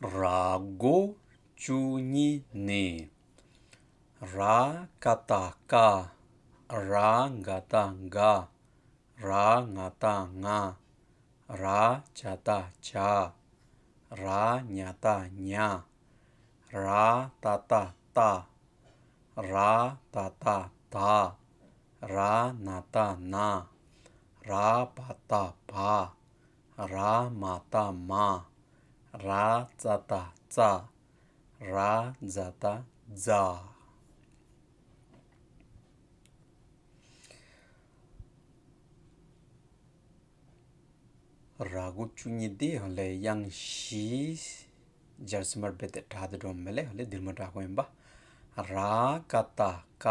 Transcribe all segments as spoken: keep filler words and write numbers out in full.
ར་མགོ་བཅུ་གཉིས་ནས། ར་ཀ་བཏགས་ཀ། ར་ག་བཏགས་ག། ར་ང་བཏགས་ང་། ར་ཇ་བཏགས་ཇ། ར་ཉ་བཏགས་ཉ། ར་ཏ་བཏགས་ཏ། ར་ད་བཏགས་ད། ར་ན་བཏགས་ན། ར་བ་བཏགས་བ། ར་མ་བཏགས་མ། ར་ཙ་བཏགས་ཙ། ར་ཛ་བཏགས་ཛ། ར་མགོ་བཅུ་གཉིས་དེ་ཧ་ལས་དབྱངས་བཞི་སྦྱར་སེ་མར་སྦད་དེ་བསྒྲགས་ཏེ་འགྲོ་མི་ལས་ཧ་ལས་འདིར་མ་བསྒྲགས་དགོས་ཡིན་པ། ར་ཀ་བཏགས་ཀ།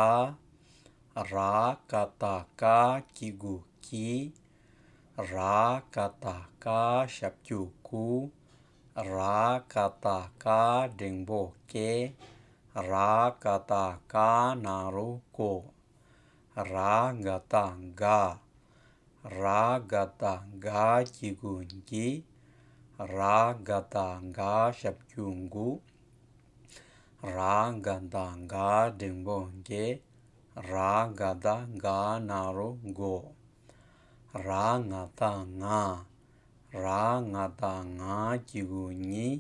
ར་ཀ་བཏགས་ཀ་གི་གུ་གི། ར་ཀ་བཏགས་ཀ་ཞབས་ཀྱུ་གུ། ར་ཀ་བཏགས་ཀ་འགྲེང་བུ་ཀེ། ར་ག་བཏགས་ག་ན་རོ་གོ། ར་ག་བཏགས་ག། ར་ག་བཏགས་ག་གི་གུ་གི། ར་ག་བཏགས་ག་ཞབས་ཀྱུ་གུ། ར་ག་བཏགས་ག་འགྲེང་བུ་གེ། ར་ག་བཏགས་ག་ན་རོ་གོ། ར་ང་བཏགས་ང་། ར་ང་བཏགས་ང་གི་གུ་ཉི།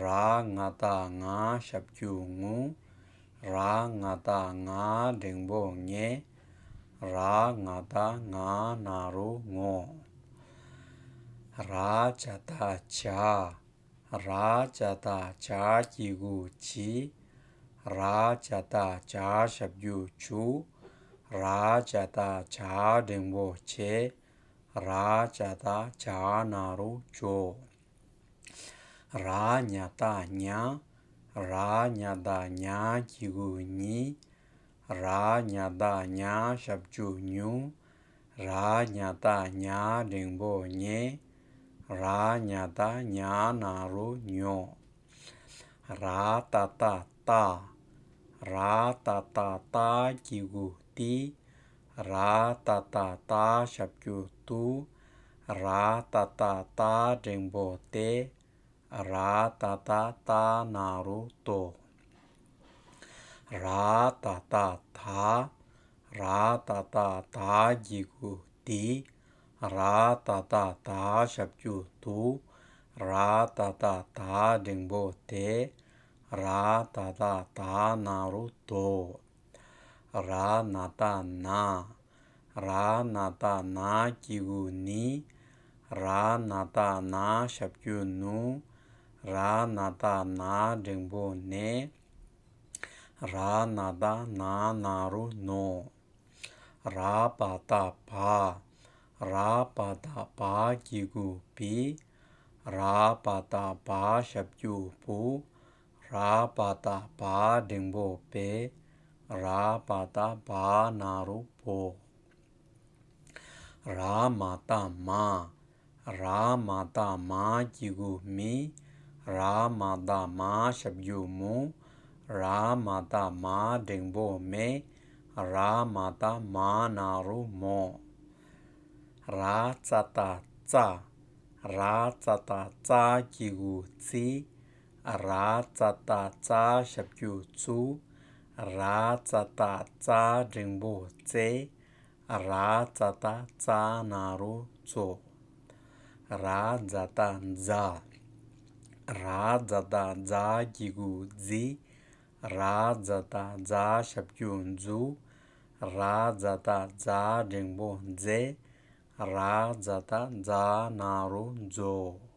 ར་ང་བཏགས་ང་ཞབས་ཀྱུ་ངུ། ར་ང་བཏགས་ང་འགྲེང་བུ་ངེ། ར་ང་བཏགས་ང་ན་རོ་ངོ། ར་ཇ་བཏགས་ཇ། ར་ཇ་བཏགས་ཇ་གི་གུ་ཇི། ར་ཇ་བཏགས་ཇ་ཞབས་ཀྱུ་ཇུ། ར་ཇ་བཏགས་ཇ་འགྲེང་བུ་ཇེ། ར་ཇ་བཏགས་ཇ་ན་རོ་ཇོ། ར་ཉ་བཏགས་ཉ། ར་ཉ་བཏགས་ཉ་གི་གུ་ཉི། ར་ཉ་བཏགས་ཉ་ཞབས་ཀྱུ་ཉུ། ར་ཉ་བཏགས་ཉ་འགྲེང་བུ་ཉེ། ར་ཉ་བཏགས་ཉ་ན་རོ་ཉོ། ར་ཏ་བཏགས་རྟ། ར་ཏ་བཏགས་རྟ་གི་གུ་རྟི། ར་ཏ་བཏགས་རྟ་ཞབས་ཀྱུ་རྟུ། ར་ཏ་བཏགས་རྟ་འགྲེང་བུ་རྟེ། ར་ཏ་བཏགས་རྟ་ན་རོ་རྟོ། ར་ད་བཏགས་དར། ར་ད་བཏགས་དར་གི་གུ་དི། ར་ད་བཏགས་དར་ཞབས་ཀྱུ་དུ། ར་ད་བཏགས་དར་འགྲེང་བུ་དེ། ར་ད་བཏགས་དར་ན་རོ་དོ། ར་ན་བཏགས་ན། ར་ན་བཏགས་ན་གི་གུ་ནི། ར་ན་བཏགས་ན་ཞབས་ཀྱུ་ནུ། ར་ན་བཏགས་ན་འགྲེང་བུ་ནེ། ར་ན་བཏགས་ན་ན་རོ་ནོ། ར་བ་བཏགས་བ། ར་བ་བཏགས་བ་གི་གུ་བི། ར་བ་བཏགས་བ་ཞབས་ཀྱུ་བུ། ར་བ་བཏགས་བ་འགྲེང་བུ་བེ། ར་བ་བཏགས་བ་ན་རོ་བོ། ར་མ་བཏགས་མ། ར་མ་བཏགས་མ་གི་གུ་མི། ར་མ་བཏགས་མ་ཞབས་ཀྱུ་མུ། ར་མ་བཏགས་མ་འགྲེང་བུ་མེ། ར་མ་བཏགས་མ་ན་རོ་མོ། ར་ཙ་བཏགས་རྩ། ར་ཙ་བཏགས་རྩ་གི་གུ་རྩི། ར་ཙ་བཏགས་རྩ་ཞབས་ཀྱུ་རྩུ། ར་ཙ་བཏགས་རྩ་འགྲེང་བུ་རྩེ། ར་ཙ་བཏགས་རྩ་ན་རོ་རྩོ། ར་ཛ་བཏགས་རྫ། ར་ཛ་བཏགས་རྫ་གི་གུ་རྫི། ར་ཛ་བཏགས་རྫ་ཞབས་ཀྱུ་རྫུ། ར་ཛ་བཏགས་རྫ་འགྲེང་བུ་རྫེ། ར་ཛ་བཏགས་རྫ་ན་རོ་རྫོ།